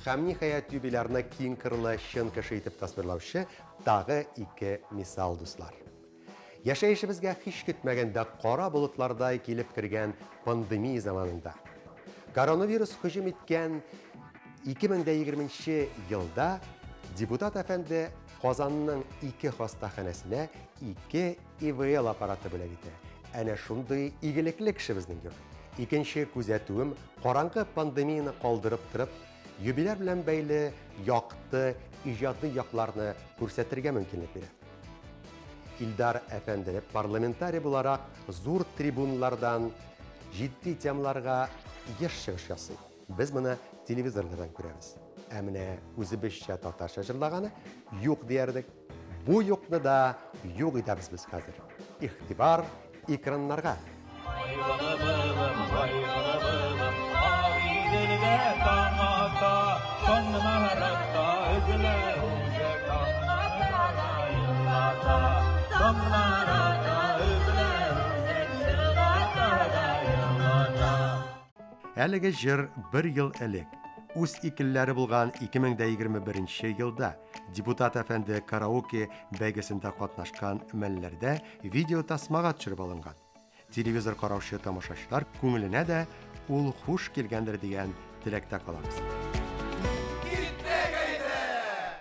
Һәм ниһаять юбилярны киң кырлы чын кеше итеп тасвирлаучы тагы ике мисал, дуслар. Яшәешебезгә һич көтмәгәндә кара болытлардай килеп кергән пандемия заманында, коронавирус һөҗүм иткән 2020 елда депутат әфәнде Казанның ике хастаханәсенә ике ИВЛ аппараты бүләк итә. Әнә шундый игелекле кеше безнең йорт. Икенче күзәтүем, караңгы пандемияне калдырып торып, юбиляр белән бәйле якты, иҗади якларны күрсәтергә мөмкинлек бирә. Илдар әфәнде парламентарий буларак зур трибуналардан җитди темаларга еш чыгыш ясый. Без моны телевизорлардан күрәбез. Ә менә үзебезчә татарча җырлаганы юк диярлек. Бу юкны да юк итәбез без хәзер. Игътибар экраннарга! Әлеге җыр бер ел элек, үз икелләре булган 2021 елда депутат әфәнде караоке бәйгесендә катнашкан мәлләрдә видеотасмага төшереп алынган. Телевизор караучы тамашачылар күңеленә дә ул хуш килгәндер дигән теләктә калабыз.